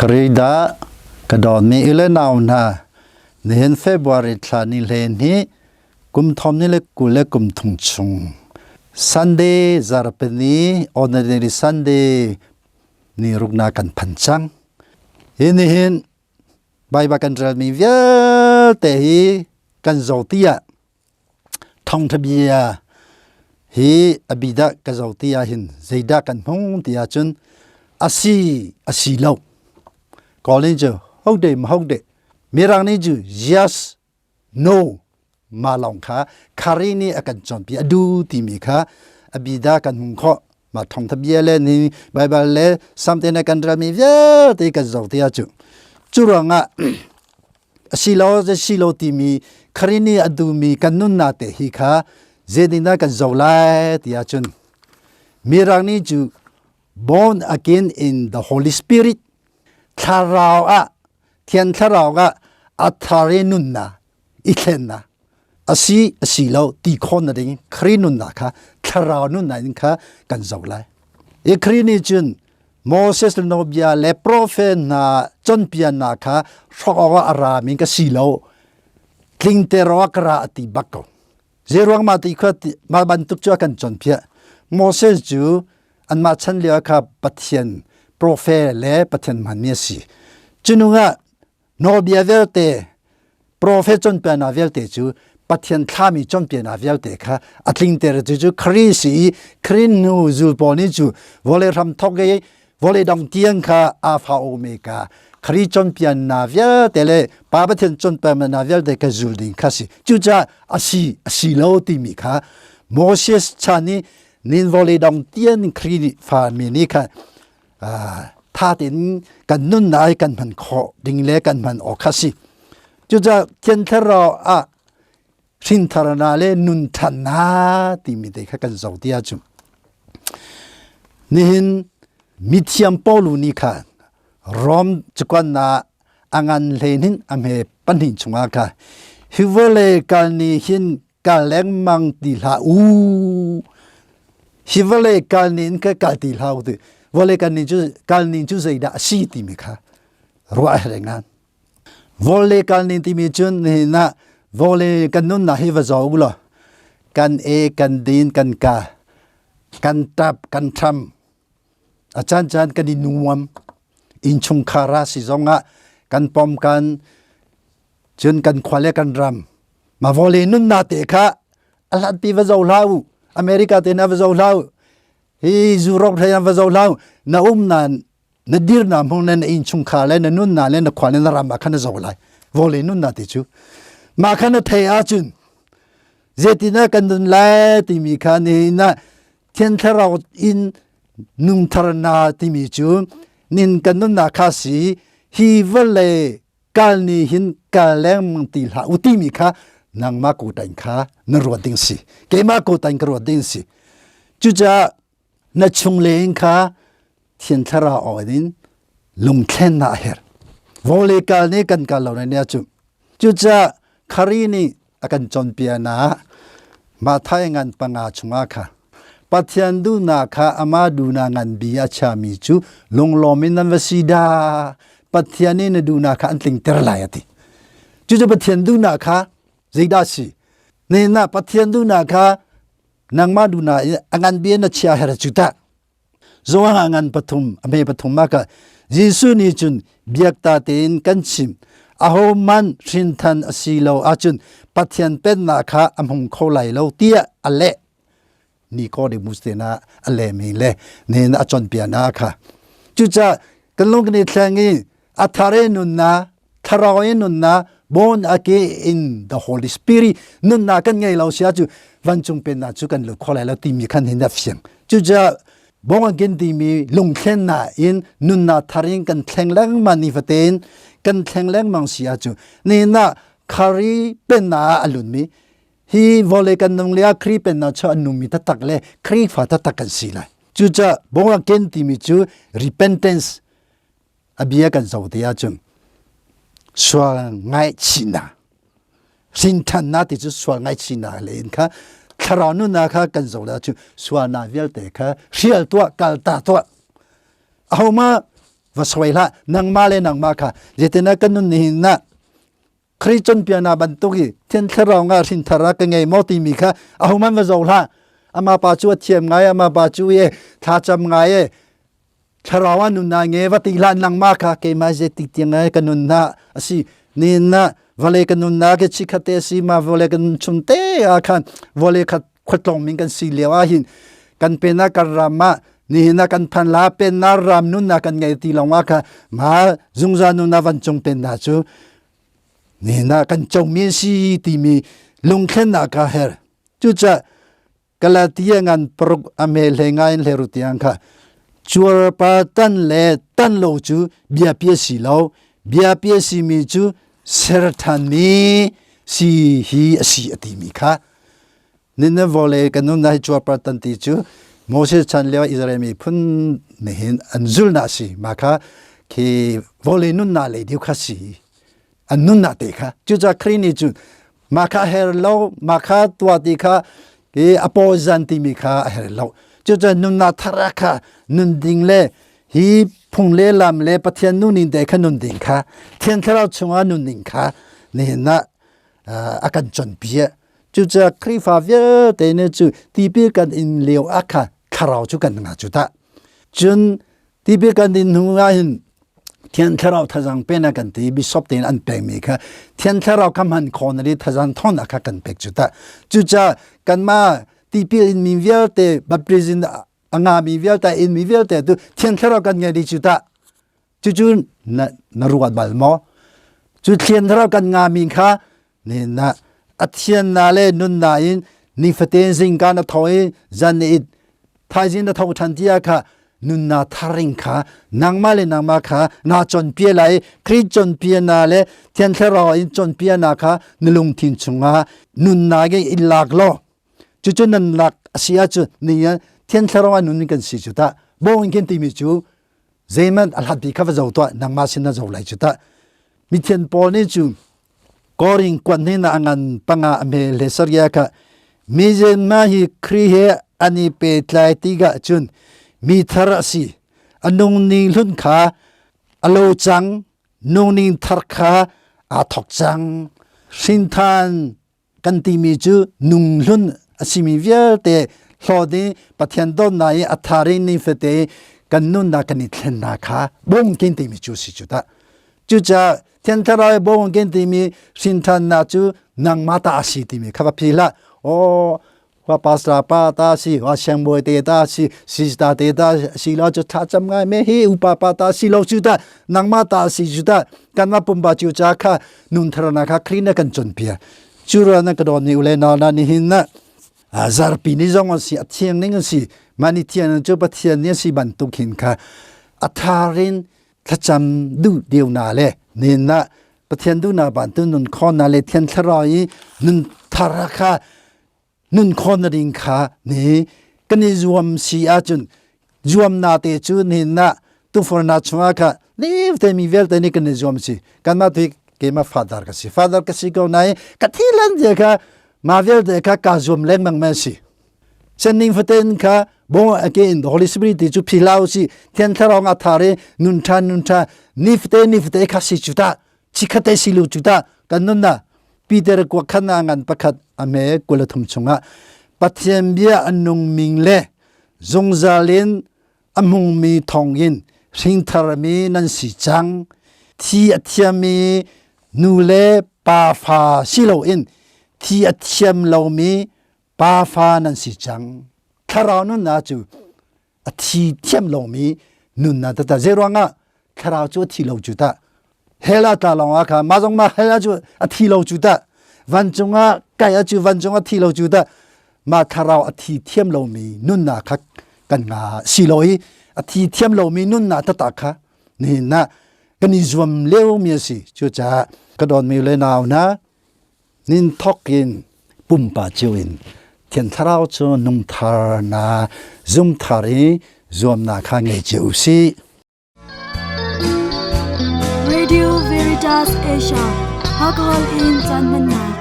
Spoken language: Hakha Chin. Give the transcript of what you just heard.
Kharida ka dawtmi u le nau hna, nihin February thla ni hlein hi kum thom ni le kul le kum thum chung Sunday zarhpini ordinary Sunday ni rukna kan phan cang. Hi nihin Baibal kan relmi vialte hi kan zo tiah Thawngṭha bia hi a bi dah ka zoh ti ahhin zeidah kan hmung ti ahcun a si a si lo. Kawl nih cu hode ma hode Mirang nih cu yes no mah lawng kha khari nih a kan cawnpi a du timi kha a bi dah kan hmung khawh. Mah thawngṭha bia le ni Baibal le Salm te na kan relmi vialte kan zoh ti ahcun cu ruangah a si lo a si lo timi kharini a duhmi kan nunnak te hi kha zeitindah kan zoh lai ti ahcun Mirang nih cu born again in the Holy Spirit thlarau ah Thiang Thlarau ah a thar i nunnak i thlennak a si a si lo ti khawh na ding Khrih nunnak kha thlarau nunnak in kha kan zoh lai. I Khrih nih cun Moses nawlbia le profet hna cawnpiaknak kha hrawk awkah a rami ka si lo tlingter awkah ka ra a ti bak ko. Zeiruang mah ti kha mah bantuk cu a kan cawnpiak. Moses cu anmah chan lio kha Pathian profet le Pathian hmanmi a si. Cu ah nawlbia vialte profet cawnpiaknak vialte cu Pathian thlami cawnpiaknak vialte kha a tlingter cu cu Khrih si i Khrih nu zul pawl nih cu vawlei hram thok i vawlei dong tiang kha alpha omega Khrih cawnpiaknak vialte le Pa Pathian cawnpiaknak vialte kha zul ding kha si cucaah a si a si lo timi kha Moses chan i nin vawlei dong tiang Khrih nih fa mi nih kha tha tein kan nunnak i kan hman khawh ding le kan hman awk kha si. Cucaah Thiang Thlarau ah hrintharnak le nunthannak timi te kha kan zoh ti ahcun nihin mithiam Paulu nih khan Rom cakuannak a ngan hlein hin a hme pahnih chungah kha hi vawlei kal ni hin kal lengmang ti hlah u hi vawlei kal ning ka kal ti hlah u ti vawlei kal ning cu kal ning cu zeidah a si timi kha ruah a herh ngan vawlei kal ning timi cun nihin ah vawlei kan nunnak hi va zoh u law kan e kan din kan ka kan tap kan tham a caan caan kan i nuam innchungkhar ah si zong ah kan pom kan cun kan khua le kan ram ma vawlei nunnak te kha a hlatpi va zo hlah u America te na va zo hlah u hi Europe hlei va zo hlah u na um na na dir na hmung le na innchungkhar le na nunnak le na khua le na ram ah khan na zo lai vawlei nunnak te cu mah kha na thei ahcun zeitinah kan nun lai timi kha nihin ah Thiang Thlarau in nungthar na timi cu nin kan nunnak kha si hi vawlei kal ni hin kal lengmang ti hlah u timi kha nangmah kutan kha na ruat ding si keimah kutan ka ruat ding si cucaah na chung leng kha Thiang Thlarau aw in lungthlennak a herh vawlei kal nih kan kal lo ne cu cucaah khari nih a kan cawnpiaknak Matthai ngan panga chungah kha Pathian duhnak kha amah duhnak ngan bi a chiami cu lunglawm in nan va si dah Pathian nih na duhnak kha an tlingter lai a ti cucu Pathian duhnak kha zeidah si nihin ah Pathian duhnak kha nangmah duhnak in a ngan bi na chia her cu tah Zawng ah ngan pathum a hme pathum ah ka Jesuh nih cun biakta tein kan chim ahohmanh hrinthan a si lo ahcun Pathian pennak kha a hmung kho lai lo tiah a leh Nicodemus te na a lehmi le nen a cawnpiaknak kha cucaah kan lung kan i thleng i a thar i nunnak thlarau in nunnak born again in the Holy Spirit nunnak kan ngei lo sia cu vancung pennak cu kan lut kho lai lo timi khan hin a fiang cucaah born again timi lungthlennak in nunnak thar in kan thleng lengmang ni fatin kan thleng lengmang si ahcu ni na khari pennak ah a lunmi hi vawlei kan nung le ah Khrih pennak cu an nungmi taktak le Khrihfa taktak kan si lai cucaah born again timi cu repentance a bia kan zoh te ahcun sual ngaihchihnak hrinthannak ti cu sual ngaihchihnak le in kha thlarau nunnak kha kan zoh le ahcun sualnak vialte kha hrial tuah kalta tuah ahoma Va soi hlah. Nangmah le nangmah kha zeitinah kan nun nihin na Khrih cawnpiaknak bantuk i Thiang Thlarau nga hrinthar ah ka ngei maw timi kha ahohmanh va zoh hlah. Amah pa cu a thiam ngai, amah pa cu e thlacam ngai e thlarau ah nunnak nge va ti hlah nangmah kha keimah zeitik tiang ka nunnak a si nihin na vawlei ka nunnak ke chikhat te a si ma vawlei kan nun chung te ah khan vawlei khat khuatlong min kan si lio ah hin kan pennak kan ram ah nihin ah kan phan la pennak ram nunnak kan ngei ti lawng ah kha ma zungzal nunnak vancung pennak cu nihin ah kan comi si timi lungthlennak ka her cucaah Galatia ngan paruk a me hle ngai in hleru tiang kha cuarpa tan le tan lo cu biapi a si lo biapi a simi cu ser ṭhanmi si hi a si a timi kha ninne vawlei kan nun hi cuarpa tan ti cu Moses chan lio Israel miphun nihin an zulnak si ma kha khi vawlei nunnak lei deuh kha si an nunnak te kha cucaah Khrih nih cun mah kha a her lo mah kha tuah ti kha i a pawzan timi kha a her lo cucaah nunnak thar ah kha nun ding le hi phung le lam le Pathian nuning te kha nun ding kha Thiang Thlarau chungah nun ding kha nihin ah a kan cawnpiak cucaah Khrihfa vialte nih cu tipil kan in lio ah kha thlarau cu kan ngah cu tah cun tipil kan din hnu ah hin Thiang Thlarau thazang pen a kan ti bishop tein an pekmi kha Thiang Thlarau kha hman khawh na ri thazang thawnnak kha kan pek cu ta cucaah kanmah tipil in mi vialte baptism a ngami vialte in mi vialte tu Thiang Thlarau kan ngei dih cu ta cucu na, na ruat bal maw cu Thiang Thlarau kan ngami kha ni na a thianna le nunna in nifatin zingka na tho i zan na it thaizing na tho ṭhan tiah kha nunna tharing kha nangmah le nangmah kha naa cawnpia lai Khrih cawnpiana le Thiang Thlarau in cawnpiana kha na lungthin chungah nunna ge i lak law cucu nan lak a si ahcun ni Thiang Thlarau ah nun kan si cu tah bawng in khin timi cu zeihmanh a hlat bik kha va zo tuah nangmah sin na zo lai cu tah mithian pawl nih cu Korin kuat hnin ah a ngan panga a hme le saria kha mi ma hi Khrih he an i pehtlai tikah cun mi thar a si. A nungning hlun kha a lo cang, nungning thar kha aa thawk cang. Hrinthan kan timi cu nunghlun a simi vialte hlawt i Pathian dawtnak i a thar in nifate kan nunnak kan i thlennak kha bawngkin timi cu si cu tah. Cucaah Thiang Thlarau i bawngkin timi hrinthannak cu nangmah ta a si timi kha va phi hlah. Aw wa pastor pa ta si wa siangbawi te ta si sista te ta si lo cu thlacam ngai me hi upa pa ta si lo cu ta nangmah ta si cu ta kanmah pumpa cu ca kha nun tharnak kha Khrih na kan cawnpiak cu ruang na ka dawt ni ule nau na nihin na zarpi ni zong a si a thiang ning a si mah ni thiang cu Pathian ni a si bantuk hin kha a thar in thlacam duh deu na le nin na Pathian duhnak bantu nun khawn na le Thiang Thlarau i nun thar kha nun khawn na ding kha ni kan i zuam si ahcun zuamnak te cu nihin ah tufornak chungah kha vialte mi vialte nih kan i zuam si kanmah tu keimah father ka si father ka si ko nain ka thi lan dia kha mah vialte kha kaa zuam lengmang man si sending faten kha born again the holy spirit ti cu philau si thian thlarau nga thar i nun tha nun tha nifte nifte kha si chu ta chikhate si lu chu ta kan nun na Peter kwa khan ngan pakhat ame kulathum chungah Pathian bia an nung ming le zungzal in a hmungmi thawngin hringtharmi nan si cang. Thi a thiammi nu le pa fa si loin thi a thiam lomi pa fa nan si cang. Thlarau nunnak cu a thi thiam lomi nunnak tata zeiruangah thlarau cu a thi lo cu tah hell ah tla lawng ah kha mah zong mah hell ah cu a thi lo cu tah vancung ah kai ah cu vancung a thi lo cu tah mah thlarau a thi thiam lomi nunnak kha kan nga si lo i a thi thiam lomi nunnak taktak kha nihin ah kan i zuam lio mi a si cucaah ka dawtmi le nau hna nin thok in pumpa cio in Thiang Thlarau cu nungthar na zumthar i zuamnak kha ngei cio u sih. Radio Veritas Asia, Alcohol in caan hmannak.